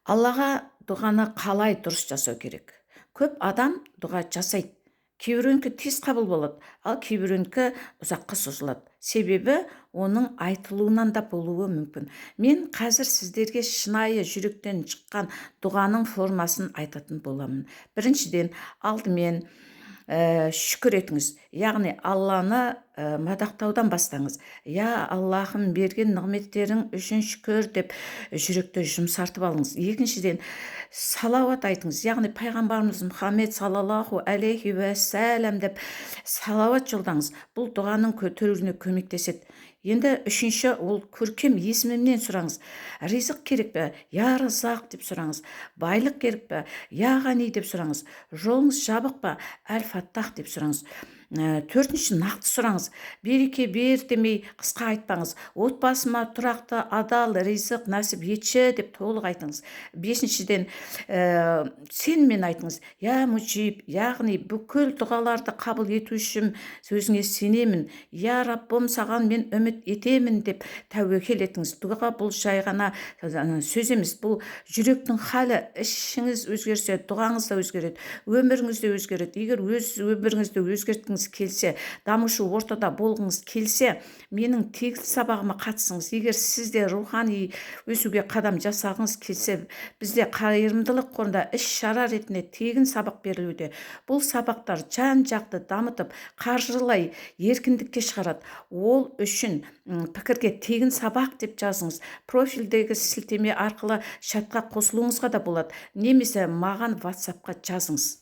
Аллаға дұғаны қалай дұрыс жасау керек? Көп адам дұға жасайды. Кейбіреуінікі тез қабыл болады, ал кейбіреуінікі ұзаққа созылады. Себебі оның айтылуынан да болуы мүмкін. Мен қазір сіздерге шынайы жүректен шыққан дұғаның формасын айтатын боламын. Біріншіден, алдымен шүкір етіңіз, яғни Алланы мадақтаудан бастаңыз. «Я Аллахым, берген нығметтерің үшін шүкір» деп жүректі жұмсартып алыңыз. Екіншіден, салауат айтыңыз, яғни пайғамбарымыз Мұхаммед саллаллаху алейхи уәссәлам деп салауат жолдаңыз. Бұл дұғаның көтерілуіне көмектеседі. Енді үшінші, ол көркем есімімен сұраңыз. Ризық керек пе? «Я Раззақ» деп сұраңыз. Байлық керек пе? «Я Ғани» деп сұраңыз. Жолыңыз жабық па? «Әл Фаттах» деп сұраңыз. Төртінші, нақты сұраңыз. «Береке бер» демей, қысқа айтпаңыз. «Отбасыма тұрақты адал ризық нәсіп етші» деп толық айтыңыз. Бесіншіден, сеніммен айтыңыз: «Я Мужиб», яғни бүкіл дұғаларды қабыл етушім, сөзіңе сенемін. «Я Раббым, саған мен үміт етемін» деп тәуекел етіңіз. Дұға — бұл жай ғана сөз емес, бұл жүректің халі. Ішіңіз өзгерсе, дұғаңыз да өзгереді, өміріңіз де өзгереді. Егер өз өміріңізді өзгерткіңіз келсе, дамушы ортада болғыңыз келсе, менің тегін сабағыма қатысыңыз. Егер сіз де рухани өсуге қадам жасағыңыз келсе, бізде қайырымдылық қорында іс шара ретінде тегін сабақ берілуде. Бұл сабақтар жан жақты дамытып, қаржылай еркіндікке шығарады. Ол үшін пікірге «тегін сабақ» деп жазыңыз. Профильдегі сілтеме арқылы чатқа қосылуыңызға да болады немесе маған Ватсапқа жазыңыз.